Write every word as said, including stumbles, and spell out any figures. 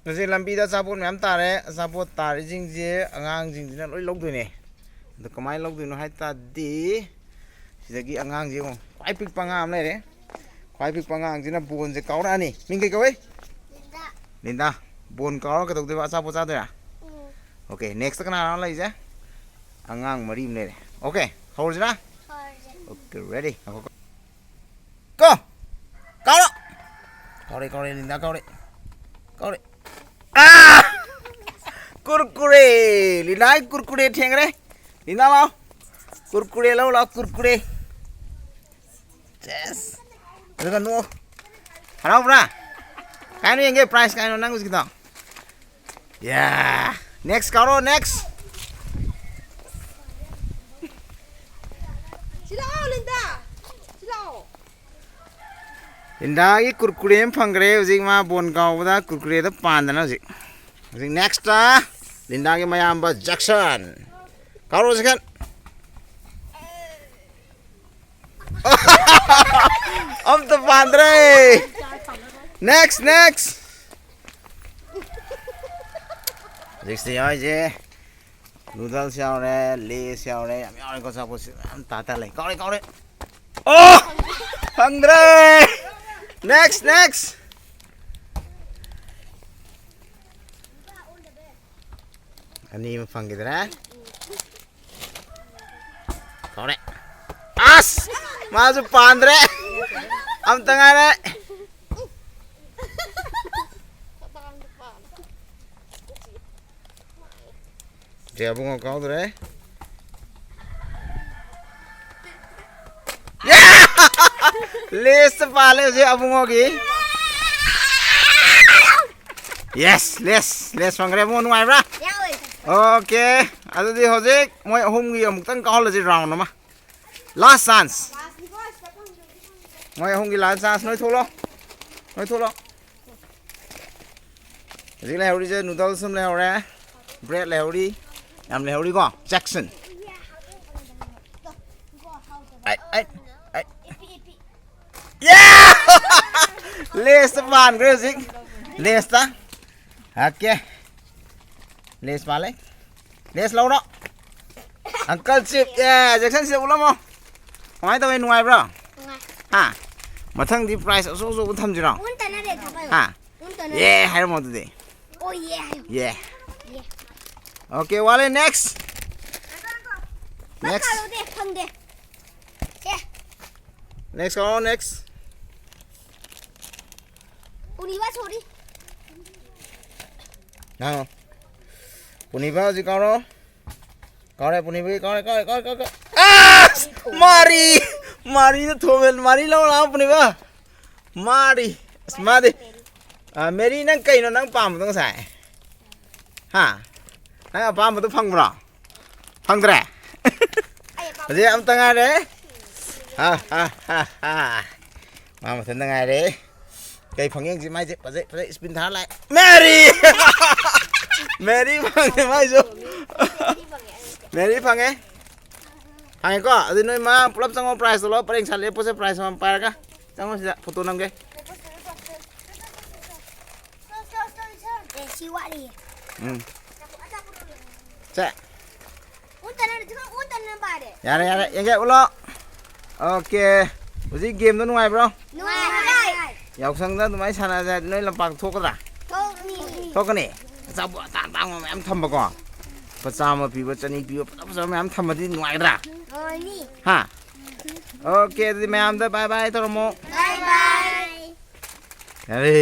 ꯍꯧꯖꯤꯛ ꯂꯝꯕꯤꯗ ꯑꯆꯥꯄꯣꯠ ꯃꯌꯥꯝ ꯇꯥꯔꯦ꯫ ꯑꯆꯥꯄꯣꯠ ꯇꯥꯔꯤꯁꯤꯡꯁꯦ ꯑꯉꯥꯡꯁꯤꯡꯁꯤꯅ ꯂꯣꯏ ꯂꯧꯗꯣꯏꯅꯦ꯫ ꯑꯗꯣ ꯀꯃꯥꯏꯅ ꯂꯧꯗꯣꯏꯅꯣ ꯍꯥꯏ ꯇꯥꯔꯗꯤ, ꯁꯤꯗꯒꯤ ꯑꯉꯥꯡꯁꯦ ꯌꯦꯡꯉꯣ, ꯈ꯭ꯋꯥꯏ ꯄꯤꯛꯄ ꯑꯉꯥꯡ ꯑꯃ ꯂꯩꯔꯦ꯫ ꯈ꯭ꯋꯥꯏ ꯄꯤꯛꯄ ꯑꯉꯥꯡꯁꯤꯅ ꯕꯣꯟꯁꯦ ꯀꯥꯎꯔꯛꯑꯅꯤ꯫ ꯃꯤꯡ ꯀꯩ ꯀꯧꯏ? ꯂꯤꯟꯗꯥ꯫ ꯂꯤꯟꯗꯥ꯫ ꯕꯣꯟ ꯀꯥꯎꯔꯒ ꯀꯩꯗꯧꯗꯣꯏꯕ? ꯑꯆꯥꯄꯣꯠ ꯆꯥꯗꯣꯏꯔꯥ? ꯎꯝ꯫ ꯑꯣꯀꯦ, ꯅꯦꯛꯁꯇ ꯀꯅꯥꯅꯣ ꯂꯩꯔꯤꯁꯦ? ꯑꯉꯥꯡ ꯃꯔꯤ ꯑꯃ ꯂꯩꯔꯦ꯫ ꯑꯣꯀꯦ, ꯍꯧꯔꯁꯤꯔꯥ? ꯍꯧꯔꯁꯦ꯫ Okay, ready. ꯉꯥꯏꯈꯣ꯫ ꯀꯣ! ꯀꯥꯎꯔꯣ! ꯀꯥꯎꯔꯦ, ꯀꯥꯎꯔꯦ, ꯂꯤꯟꯗꯥ ꯀꯥꯎꯔꯦ꯫ ꯀꯥꯎꯔꯦ꯫ ꯑꯥ! ꯀꯨꯔꯀꯨꯔꯦ! ꯂꯤꯟꯗꯥꯒꯤ ꯀꯨꯔꯀꯨꯔꯦ ꯊꯦꯡꯈ꯭ꯔꯦ꯫ ꯂꯤꯟꯗꯥ ꯂꯥꯎ꯫ ꯀꯨꯔꯀꯨꯔꯦ ꯂꯧ ꯂꯥꯎ, ꯀꯨꯔꯀꯨꯔꯦ꯫ ꯆꯦꯁ꯫ ꯑꯗꯨꯒ ꯅꯣꯛꯑꯣ꯫ ꯍꯔꯥꯎꯕ꯭ꯔꯥ? ꯀꯥꯏꯅꯣ ꯌꯦꯡꯒꯦ, ꯄ꯭ꯔꯥꯏꯖ ꯀꯥꯏꯅꯣ ꯅꯪ ꯍꯧꯖꯤꯛꯀꯤꯗꯣ? ꯌꯥ! ꯅꯦꯛꯁ ꯀꯥꯎꯔꯣ, ꯅꯦꯛꯁ꯫ ꯁꯤ ꯂꯥꯛꯑꯣ, ꯂꯤꯟꯗꯥ꯫ ꯁꯤ ꯂꯥꯛꯑꯣ꯫ ꯂꯤꯟꯗꯥꯒꯤ ꯀꯨꯔꯀꯨꯔꯦ ꯑꯃ ꯐꯪꯈ꯭ꯔꯦ꯫ ꯍꯧꯖꯤꯛ ꯃꯥ ꯕꯣꯟ ꯀꯥꯎꯕꯗ ꯀꯨꯔꯀꯨꯔꯦꯗ ꯄꯥꯟꯗꯅ ꯍꯧꯖꯤꯛ꯫ ꯍꯧꯖꯤꯛ ꯅꯦꯛꯁꯇ ꯂꯤꯟꯗꯥꯒꯤ ꯃꯌꯥꯝꯕ ꯖꯦꯛꯁꯟ꯫ ꯀꯥꯎꯔꯣ, ꯖꯦꯛꯁꯟ꯫ ꯑꯝꯇ ꯄꯥꯟꯗ꯭ꯔꯦ꯫ Next, next. ꯍꯧꯖꯤꯛꯁꯤ ꯌꯥꯎꯔꯤꯁꯦ ꯅꯨꯗꯜꯁ ꯌꯥꯎꯔꯦ, ꯂꯦꯁ ꯌꯥꯎꯔꯦ, ꯌꯥꯝ ꯌꯥꯎꯔꯦꯀꯣ, ꯑꯆꯥꯄꯣꯠꯁꯤ ꯃꯌꯥꯝ ꯇꯥ ꯇꯥ ꯂꯩ꯫ ꯀꯥꯎꯔꯦ, ꯀꯥꯎꯔꯦ꯫ ꯑꯣ! ꯐꯪꯗ꯭ꯔꯦ꯫ Next, next. ꯑꯅꯤ ꯑꯃ ꯐꯪꯈꯤꯗ꯭ꯔꯦ꯫ ꯀꯥꯎꯔꯦ꯫ ꯑꯁ! ꯃꯥꯁꯨ ꯄꯥꯟꯗ꯭ꯔꯦ꯫ ꯑꯝꯇ ꯉꯥꯏꯔꯦ꯫ ꯖꯦ ꯑꯕꯨꯡꯉꯣ ꯀꯥꯎꯗ꯭ꯔꯦ꯫ ꯂꯦꯁꯇ ꯄꯥꯜꯂꯦ ꯍꯧꯖꯤꯛ ꯑꯕꯨꯡꯉꯣꯒꯤ꯫ ꯌꯦꯁ, ꯂꯦꯁ, ꯂꯦꯁ ꯐꯪꯈ꯭ꯔꯦ꯫ ꯑꯕꯨꯡꯉꯣ ꯅꯨꯡꯉꯥꯏꯕ꯭ꯔꯥ? ꯌꯥꯎꯋꯦ꯫ ꯑꯣꯀꯦ, ꯑꯗꯨꯗꯤ ꯍꯧꯖꯤꯛ ꯃꯣꯏ ꯑꯍꯨꯝꯒꯤ ꯑꯃꯨꯛꯇꯪ ꯀꯥꯎꯍꯜꯂꯁꯤ ꯔꯥꯎꯟ ꯑꯃ꯫ ꯂꯥꯁ ꯆꯥꯟꯁ꯫ ꯃꯣꯏ ꯑꯍꯨꯝꯒꯤ ꯂꯥꯁ ꯆꯥꯟꯁ꯫ ꯅꯣꯏ ꯊꯣꯛꯂꯣ꯫ ꯅꯣꯏ ꯊꯣꯛꯂꯣ꯫ ꯍꯧꯖꯤꯛ ꯂꯩꯍꯧꯔꯤꯁꯦ ꯅꯨꯗꯜꯁ ꯑꯃ ꯂꯩꯍꯧꯔꯦ, ꯕ꯭ꯔꯦꯗ ꯂꯩꯍꯧꯔꯤ, ꯌꯥꯝ ꯂꯩꯍꯧꯔꯤꯀꯣ꯫ ꯖꯦꯛꯁꯟ꯫ ꯑꯩ, ꯑꯩ, ꯑꯩ꯫ ꯌꯥ! ꯂꯦꯁꯇ ꯄꯥꯟꯈ꯭ꯔꯦ ꯍꯧꯖꯤꯛ꯫ ꯂꯦꯁꯇ꯫ ꯑꯣꯀꯦ꯫ ꯂꯦꯁ ꯃꯥꯜꯂꯦ꯫ ꯂꯦꯁ ꯂꯧꯔꯣ꯫ ꯑꯪꯀꯜ ꯆꯤꯞ, ꯑꯦ, ꯖꯦꯛꯁꯟ ꯁꯤꯗ ꯎꯠꯂꯝꯃꯣ꯫ ꯀꯃꯥꯏꯅ ꯇꯧꯋꯤ? ꯅꯨꯡꯉꯥꯏꯕ꯭ꯔꯣ? ꯅꯨꯡꯉꯥꯏ꯫ ꯍꯥ? ꯃꯊꯪꯗꯤ ꯄ꯭ꯔꯥꯏꯖ ꯑꯆꯧ ꯑꯆꯧꯕ ꯊꯝꯁꯤꯔꯣ? ꯎꯟ ꯇꯥꯅꯔꯦ, ꯊꯥꯕꯜ꯫ ꯍꯥ? ꯎꯟ ꯇꯥꯅꯔꯦ꯫ ꯑꯦ ꯍꯥꯏꯔꯝꯃꯣ ꯑꯗꯨꯗꯤ꯫ ꯑꯣ, ꯌꯦ ꯍꯥꯏꯌꯨ꯫ ꯌꯦ꯫ ꯌꯦ꯫ ꯑꯣꯀꯦ, ꯋꯥꯠꯂꯦ, ꯅꯦꯛꯁ꯫ ꯅꯦꯛꯁ꯫ ꯐꯪꯗꯦ, ꯐꯪꯗꯦ꯫ ꯁꯦ꯫ ꯅꯦꯛꯁ ꯀꯧꯔꯣ, ꯅꯦꯛꯁ꯫ ꯄꯨꯅꯤꯕ, ꯁꯣꯔꯤ꯫ ꯉꯥꯡꯉꯣ꯫ ꯄꯨꯅꯤꯕ ꯍꯧꯖꯤꯛ ꯀꯧꯔꯣ꯫ ꯀꯧꯔꯦ, ꯄꯨꯅꯤꯕꯒꯤ ꯀꯧꯔꯦ, ꯀꯧꯔꯦ, ꯀꯧꯔꯦ, ꯀꯧꯔꯦ, ꯀꯧꯔꯦ꯫ ꯑꯁ! ꯃꯥꯔꯤ! ꯃꯥꯔꯤꯗ ꯊꯣꯝꯃꯦ, ꯃꯥꯔꯤ ꯂꯧꯔ ꯂꯥꯛꯑꯣ, ꯄꯨꯅꯤꯕ꯫ ꯃꯥꯔꯤ! ꯑꯁ, ꯃꯥꯗꯤ꯫ ꯑ, ꯃꯦꯔꯤ, ꯅꯪ ꯀꯩꯅꯣ ꯅꯪ ꯄꯥꯝꯕꯗꯣ ꯉꯁꯥꯏ? ꯍꯥ? ꯅꯪ ꯑꯄꯥꯝꯕꯗꯣ ꯐꯪꯕ꯭ꯔꯣ? ꯐꯪꯗ꯭ꯔꯦ? ꯍꯧꯖꯤꯛ ꯑꯝꯇ ꯉꯥꯏꯔꯦ꯫ ꯍꯥ, ꯍꯥ, ꯍꯥ, ꯍꯥ꯫ ꯃꯥ ꯃꯊꯟꯇ ꯉꯥꯏꯔꯦ꯫ ꯀꯩ ꯐꯪꯉꯦ ꯌꯦꯡꯁꯤ ꯃꯥꯏꯁꯦ꯫ ꯐꯖꯩ, ꯐꯖꯩ, ꯏꯁꯄꯤꯟ ꯊꯥꯔ ꯂꯥꯛꯑꯦ꯫ ꯃꯦꯔꯤ! ꯃꯦꯔꯤ ꯐꯪꯉꯦ ꯃꯥꯏꯁꯨ꯫ ꯃꯦꯔꯤ ꯐꯪꯉꯦ꯫ ꯐꯪꯉꯦꯀꯣ? ꯑꯗꯨ ꯅꯣꯏ ꯃꯥ ꯄꯨꯂꯞ ꯆꯪꯉꯣ, ꯄ꯭ꯔꯥꯏꯖꯇꯣ ꯂꯧ꯫ ꯄꯔꯦꯡ ꯁꯥ ꯂꯦꯞꯄꯣꯁꯦ, ꯄ꯭ꯔꯥꯏꯖ ꯑꯃꯃꯝ ꯄꯥꯏꯔꯒ꯫ ꯆꯪꯉꯣ ꯁꯤꯗ, ꯐꯣꯇꯣ ꯅꯝꯒꯦ꯫ ꯑꯦ, ꯁꯤ ꯋꯥꯠꯂꯤꯌꯦ꯫ ꯎꯝ꯫ ꯁꯦ꯫ ꯎꯟꯇꯅ, ꯎꯟꯇꯅ ꯄꯥꯔꯦ꯫ ꯌꯥꯔꯦ, ꯌꯥꯔꯦ, ꯌꯦꯡꯒꯦ, ꯎꯠꯂꯣ꯫ ꯑꯣꯀꯦ꯫ ꯍꯧꯖꯤꯛ ꯒꯦꯝꯗꯣ ꯅꯨꯡꯉꯥꯏꯕ꯭ꯔꯣ? ꯅꯨꯡꯉꯥꯏ꯫ ꯌꯥꯎꯁꯪꯗ ꯑꯗꯨꯃꯥꯏꯅ ꯁꯥꯟꯅꯁꯦ ꯍꯥꯏꯗꯤ ꯅꯣꯏ ꯂꯝꯄꯥꯛꯇ ꯊꯣꯛꯀꯗ꯭ꯔꯥ? ꯊꯣꯛꯅꯤ꯫ ꯊꯣꯛꯀꯅꯤ? ꯑꯆꯥꯄꯣꯠ ꯑꯇꯥꯡ ꯑꯇꯥꯡꯕ ꯃꯌꯥꯝ ꯊꯝꯕꯀꯣ? ꯂꯨꯄꯥ ꯆꯥꯝꯃ ꯄꯤꯕ, ꯆꯅꯤ ꯄꯤꯕ, ꯐꯖ ꯐꯖꯕ ꯃꯌꯥꯝ ꯊꯝꯃꯗꯤ ꯅꯨꯡꯉꯥꯏꯒꯗ꯭ꯔꯥ? ꯅꯨꯡꯉꯥꯏꯅꯤ꯫ ꯍꯥ? ꯑꯣꯀꯦ, ꯑꯗꯨꯗꯤ ꯃꯌꯥꯝꯗ ꯕꯥꯏ ꯕꯥꯏ ꯇꯧꯔꯝꯃꯣ꯫ ꯕꯥꯏ ꯕꯥꯏ꯫ ꯌꯥꯔꯦ꯫